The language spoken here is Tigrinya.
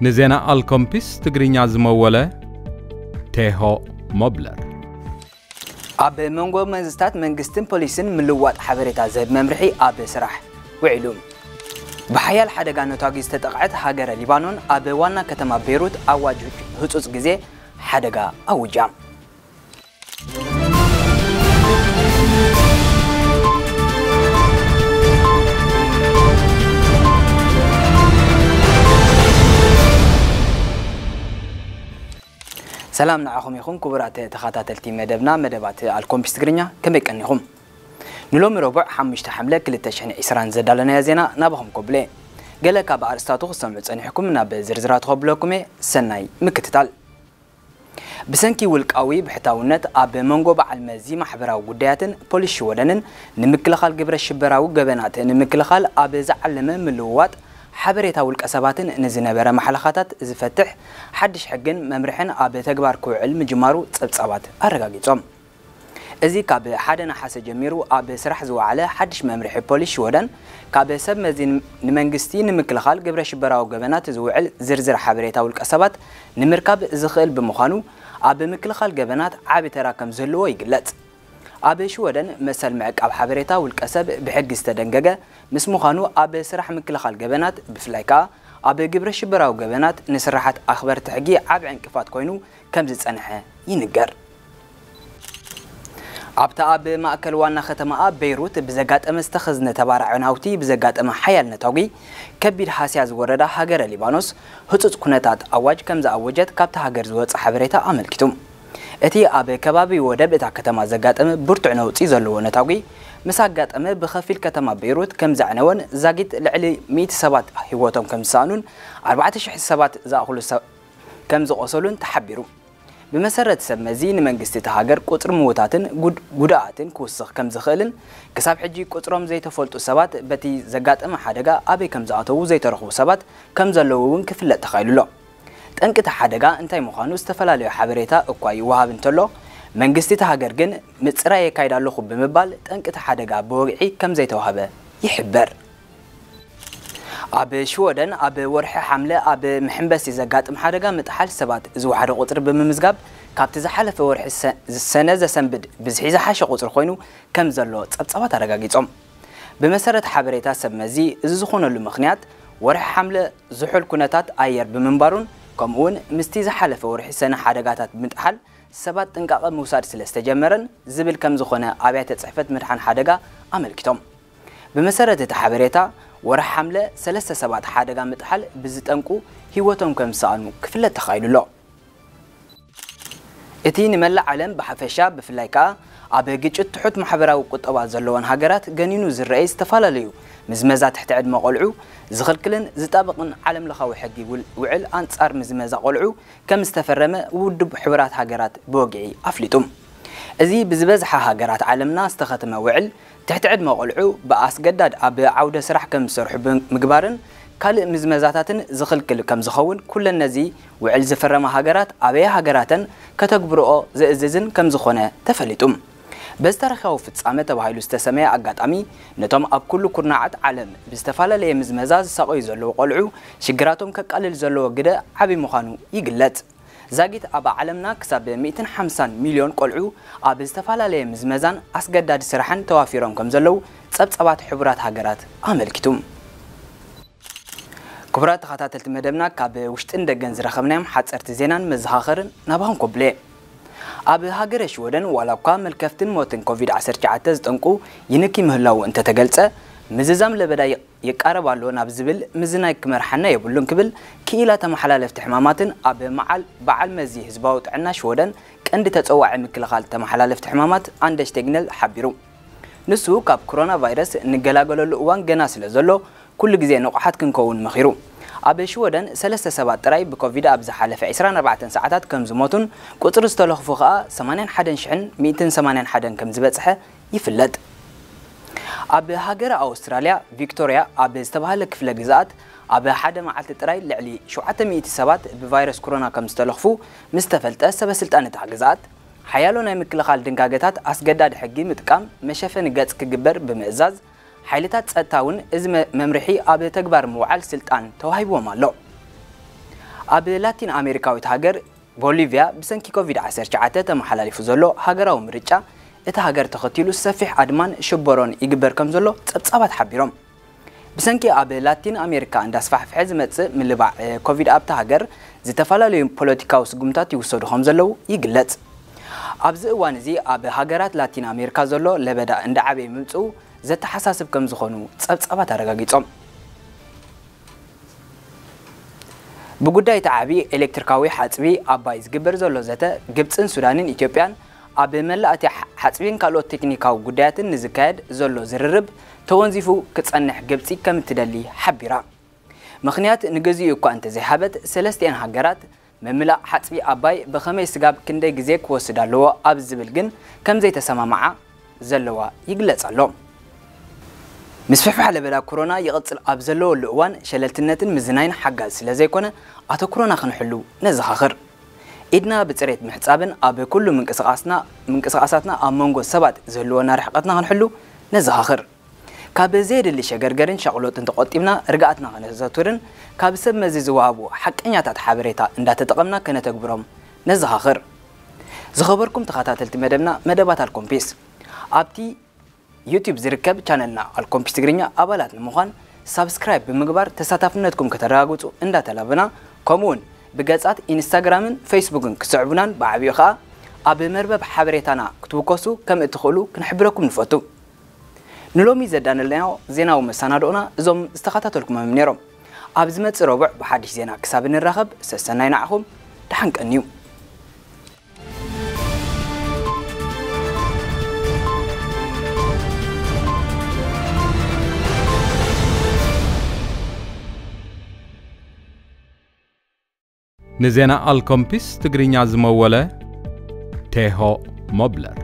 ንዜና ኣልኮምፒስ ትግርኛ ዝመወለ ቴሆ ሞብለር። ኣብ መንጎ መዝታት መንግስትን ፖሊስን ምልዋጥ ሓበሬታ ዝህብ መምርሒ ኣብ ስራሕ ውዒሉ። ብሓያል ሓደጋ ነታጒ ዝተጠቕዐት ሃገረ ሊባኖን ኣብ ዋና ከተማ ቤይሩት ኣዋጅ ህጹጽ ግዜ ሓደጋ ኣውጃ። ሰላም ንዓኹም ይኹን ክቡራት ተኸታተልቲ መደብና፣ መደባት ኣልኮምፒስ ትግርኛ፣ ከመይ ቀኒኹም? ንሎሚ ረቡዕ ሓሙሽተ ሓምለ ክልተ ሽሕን ዕስራን ዘዳለናዮ ዜና ናባኹም ኮብለ። ገለ ካብ ኣርእስታቱ ክሰምዑ ጸኒሕኩም፣ ናብ ዝርዝራቱ ከብለኩም እየ። ሰናይ ምክትታል። ብሰንኪ ውልቃዊ ብሕታውነት ኣብ መንጎ በዓል መዚ ማሕበራዊ ጉዳያትን ፖሊስ ሽወደንን ንምክልኻል ግብረ ሽበራዊ ገበናት ንምክልኻል ኣብ ዝዓለመ ምልውዋጥ ሓበሬታ ውልቀ ሰባትን ንዝነበረ ማሕለኻታት ዝፈትሕ ሓድሽ ሕግን መምርሕን ኣብ ተግባር ክውዕል ምጅማሩ ጸብጻባት ኣረጋጊጾም። እዚ ካብ ሓደ ነሓሰ ጀሚሩ ኣብ ስራሕ ዝወዓለ ሓድሽ መምርሒ ፖሊስ ሽወደን፣ ካብ ሰብ መዚ ንመንግስቲ ንምክልኻል ግብረ ሽበራዊ ገበናት ዝውዕል ዝርዝር ሓበሬታ ውልቀ ሰባት ንምርካብ ዝኽእል ብምዃኑ፣ ኣብ ምክልኻል ገበናት ዓቢ ተራ ከም ዝህልዎ ይግለጽ። ኣብ ሽወደን መሰል ምዕቃብ ሓበሬታ ውልቀ ሰብ ብሕጊ ዝተደንገገ ምስ ምዃኑ፣ ኣብ ስራሕ ምክልኻል ገበናት፣ ብፍላይ ከኣ ኣብ ግብረ ሽበራዊ ገበናት ንስራሓት ኣኽበርቲ ሕጊ ዓቢ ዕንቅፋት ኮይኑ ከም ዝጸንሐ ይንገር። ኣብታ ኣብ ማእከል ዋና ከተማኣ ቤይሩት ብዘጋጠመ ዝተኸዝነ ተባራዒ ናውቲ ብዘጋጠመ ሓያል ነታጒ ከቢድ ሃስያ ዝወረዳ ሃገረ ሊባኖስ ህጹጽ ኩነታት ኣዋጅ ከም ዝኣወጀት ካብታ ሃገር ዝወጸ ሓበሬታ ኣመልኪቱ። እቲ ኣብ ከባቢ ወደብ እታ ከተማ ዘጋጠመ ብርቱዕ ነውጺ ዘለዎ ነታጒ ምስ ኣጋጠመ ብኸፊል ከተማ ቤይሩት ከም ዘዕነወን ዛጊት ልዕሊ ሚእቲ ሰባት ህይወቶም ከም ዝሰኣኑን ኣርባዕተ ሽሕ ሰባት ዝኣኽሉ ሰብ ከም ዝቖሰሉን ተሓቢሩ። ብመሰረት ሰብ መዚ ንመንግስቲ እታ ሃገር ቁጽሪ ምዉታትን ጉድ-፣ ጉድኣትን ክውስኽ ከም ዝኽእልን ክሳብ ሕጂ ቁጽሮም ዘይተፈልጡ ሰባት በቲ ዘጋጠመ ሓደጋ ኣበይ ከም ዝኣተዉ ዘይተረኽቡ ሰባት ከም ዘለዉ እውን ክፍለጥ ተኻኢሉ ኣሎ። ጠንቂ እቲ ሓደጋ እንታይ ምዃኑ ዝተፈላለዩ ሓበሬታ እኳ ይወሃብ እንተሎ፣ መንግስቲ እታ ሃገር ግን ምጽራይ የካይድ ኣለኹ ብምባል ጠንቂ እቲ ሓደጋ ብወግዒ ከም ዘይተዋህበ ይሕበር። ኣብ ሽወደን ኣብ ወርሒ ሓምለ ኣብ መሐንበሲ ዘጋጥም ሓደጋ ምጥሓል ሰባት ዝወሓደ ቁጽሪ ብምምዝጋብ፣ ካብቲ ዝሓለፈ ወርሒ ሰ-፣ ሰነ ዘሰንብድ ብዝሒ ዝሓሸ ቁጽሪ ኮይኑ ከም ዘሎ ጸብጻባት ኣረጋጊጾም። ብመሰረት ሓበሬታ ሰብ መዚ፣ እዚ ዝኾነሉ ምኽንያት ወርሒ ሓምለ ዝሑል ኩነታት ኣየር ብምንባሩን፣ ከምኡውን ምስቲ ዝሓለፈ ወርሒ ሰነ ሓደጋታት ብምጥሓል ሰባት ጥንቃቐ ምውሳድ ስለ ዝተጀመረን ዝብል ከም ዝኾነ ኣብያተ ጽሕፈት ምድሓን ሓደጋ ኣመልኪቶም። ብመሰረት እቲ ሓበሬታ፣ ወርሒ ሓምለ ሰለስተ ሰባት ሓደጋ ምጥሓል ብዝጠንቁ ህይወቶም ከም ዝሰኣኑ ክፍለጥ ተኻኢሉ ኣሎ። እቲ ንመላእ ዓለም ብሓፈሻ፣ ብፍላይ ከኣ ኣብ ግጭት ትሑት ማሕበራዊ ቁጠባ ዘለወን ሃገራት ገኒኑ ዝረኣይ ዝተፈላለዩ ምዝመዛ ትሕቲ ዕድመ ቆልዑ ዝኽልክልን ዝጣበቕን ዓለም ለኻዊ ሕጊ ውል-፣ ውዕል ኣንጻር ምዝመዛ ቆልዑ ከም ዝተፈረመ ውድብ ሕቡራት ሃገራት ብወግዒ ኣፍሊጡ። እዚ ብዝበዝሓ ሃገራት ዓለምና ዝተኸተመ ውዕል፣ ትሕቲ ዕድመ ቆልዑ ብኣስገዳድ ኣብ ዓውደ ስራሕ ከም ዝሰርሑ ብምግባርን ካልእ ምዝመዛታትን ዝኽልክል ከም ዝኸውን ኩለን ነዚ ውዕል ዝፈረማ ሃገራት ኣበየ ሃገራተን ከተግብርኦ ዘእዝዝን ከም ዝኾነ ተፈሊጡ። በዚ ታሪኻዊ ፍጻመ ተባሂሉ ዝተሰመየ ኣጋጣሚ፣ ነቶም ኣብ ኩሉ ኩርናዓት ዓለም ብዝተፈላለየ ምዝመዛ ዝሳቐዩ ዘለዉ ቆልዑ ሽግራቶም ከቃልል ዘለዎ ግደ ዓቢ ምዃኑ ይግለጽ። ዛጊት ኣብ ዓለምና ክሳብ ሚእትን ሓምሳን ሚልዮን ቆልዑ ኣብ ዝተፈላለየ ምዝመዛን ኣስገዳዲ ስራሕን ተዋፊሮም ከም ዘለዉ ጸብጻባት ሕቡራት ሃገራት ኣመልኪቱ። ክቡራት ተኸታተልቲ መደብና፣ ካብ ውሽጥን ደገን ዝረኸብናዮም ሓጸርቲ ዜናን መዘኻኸርን ናባኹም ኮብሌ። ኣብ ሃገረ ሽወደን፣ ዋላ እኳ መልከፍትን ሞትን ኮቪድ ዓሰርተ ትሽዓተ ዝጠንቁ ይንኪ ምህላዉ እንተተገልጸ፣ ምዝዛም ለበዳ ይቕ-፣ ይቃረብ ኣሎ ናብ ዝብል ምዝናይ ክመርሓና የብሉን ክብል ክኢላ ተመሓላለፍቲ ሕማማትን ኣብ መዓል በዓል መዚ ህዝባዊ ጥዕና ሽወደን ቀንዲ ተጸዋዒ ምክልኻል ተመሓላለፍቲ ሕማማት ኣንደሽ ቴግነል ሓቢሩ። ንሱ ካብ ኮሮና ቫይረስ እንገላገለሉ እዋን ገና ስለ ዘሎ፣ ኩሉ ግዜ ንቑሓት ክንከውን መኺሩ። ኣብ ሽወደን ሰለስተ ሰባት ጥራይ ብኮቪድ ኣብ ዝሓለፈ ዕስራን ኣርባዕተን ሰዓታት ከም ዝሞቱን ቁጽሪ ዝተለኽፉ ከኣ ሰማንያን ሓደን ሽሕን ሚእትን ሰማንያን ሓደን ከም ዝበጽሐ ይፍለጥ። ኣብ ሃገረ ኣውስትራልያ፣ ቪክቶርያ ኣብ ዝተባህለ ክፍለ ግዝኣት ኣብ ሓደ መዓልቲ ጥራይ ልዕሊ ሸውዓተ ሚእቲ ሰባት ብቫይረስ ኮሮና ከም ዝተለኽፉ ምስ ተፈልጠ፣ ሰበ ስልጣን እታ ግዝኣት ሓያሎ ናይ ምክልኻል ድንጋገታት ኣስገዳዲ ሕጊ ምጥቃም፣ መሸፈኒ ገጽ ክግበር ብምእዛዝ፣ ሓይልታት ጸጥታ እውን እዚ መ-፣ መምርሒ ኣብ ተግባር ምውዓል ስልጣን ተዋሂብዎም ኣሎ። ኣብ ላቲን ኣሜሪካዊት ሃገር ቦሊቪያ ብሰንኪ ኮቪድ ዓሰርተ ትሽዓተ ተመሓላሊፉ ዘሎ ሃገራዊ ምርጫ እታ ሃገር ተኸቲሉ ሰፊሕ ኣድማን ሽበሮን ይግበር ከም ዘሎ ጸብጻባት ሓቢሮም። ብሰንኪ ኣብ ላቲን ኣሜሪካ እንዳስፋሕፍሐ ዝመጽእ ምልባዕ ኮቪድ ኣብታ ሃገር ዝተፈላለዩ ፖለቲካዊ ስጉምታት ይውሰዱ ከም ዘለዉ ይግለጽ። ኣብዚ እዋን እዚ ኣብ ሃገራት ላቲን ኣሜሪካ ዘሎ ለበዳ እንዳዓበየ ምምጽኡ ዘተሓሳስብ ከም ዝኾኑ ጸብጻባት ኣረጋጊጾም። ብጉዳይ እቲ ዓቢ ኤሌክትሪካዊ ሓጽቢ ኣባይ ዝግበር ዘሎ ዘተ ግብጽን ሱዳንን ኢትዮጵያን ኣብ መላእ እቲ ሓ- ሓጽቢን ካልኦት ቴክኒካዊ ጉዳያትን ንዝካየድ ዘሎ ዝርርብ ተወንዚፉ ክጸንሕ ግብጺ ከም እትደሊ ሓቢራ። ምኽንያት ንግዚኡ እኳ እንተዘይሃበት ሰለስቲኣን ሃገራት ምምላእ ሓጽቢ ኣባይ ብኸመይ ስጋብ ክንደይ ግዜ ክወስድ ኣለዎ ኣብ ዝብል ግን ከም ዘይተሰማምዓ ዘለዋ ይግለጽ ኣሎ። ምስፍሕፋሕ ለበዳ ኮሮና ይቕጽል ኣብ ዘለወሉ እዋን ሸለልትነትን ምዝናይን ሓጋዚ ስለ ዘይኮነ ኣተኩሮና ክንሕሉ ነዘኻኽር። ኢድና ብጽሬት ምሕጻብን ኣብ ኩሉ ምንቅስቓስና ምንቅስቓሳትና ኣብ መንጎ ሰባት ዝህልወና ርሕቀትና ክንሕሉ ነዘኻኽር። ካብ ዘየድሊ ሸገርገርን ሻቕሎጥን ተቖጢብና ርግኣትና ከነዘውትርን ካብ ሰብ መዚ ዝወሃቡ ሓቀኛታት ሓበሬታ እንዳተጠቐምና ከነተግብሮም ነዘኻኽር። ዝኸበርኩም ተኸታተልቲ መደብና መደባት ኣልኮምፒስ ኣብቲ ዩቲዩብ ዝርከብ ቻነልና ኣልኮምፒስ ትግርኛ ኣባላት ንምዃን ሳብስክራይብ ብምግባር ተሳታፍነትኩም ከተረጋግጹ እንዳተላበና ከምኡውን ብገጻት ኢንስታግራምን ፌስቡክን ክስዕቡናን ብዓቢኡ ኸኣ ኣብ መርበብ ሓበሬታና ክትውከሱ ከም እትኽእሉ ክንሕብረኩም ንፈቱ። ንሎሚ ዘዳለናዮ ዜናዊ መሰናድኦና እዞም ዝተኸታተልኩሞም ነይሮም። ኣብ ዝመጽእ ረቡዕ ብሓድሽ ዜና ክሳብ እንራኸብ ሰሰናይ ንዓኹም ደሓን ቀንዩ። ንዜና ኣልኮምፒስ ትግርኛ ዝመወለ ቴሆ ሞብለት።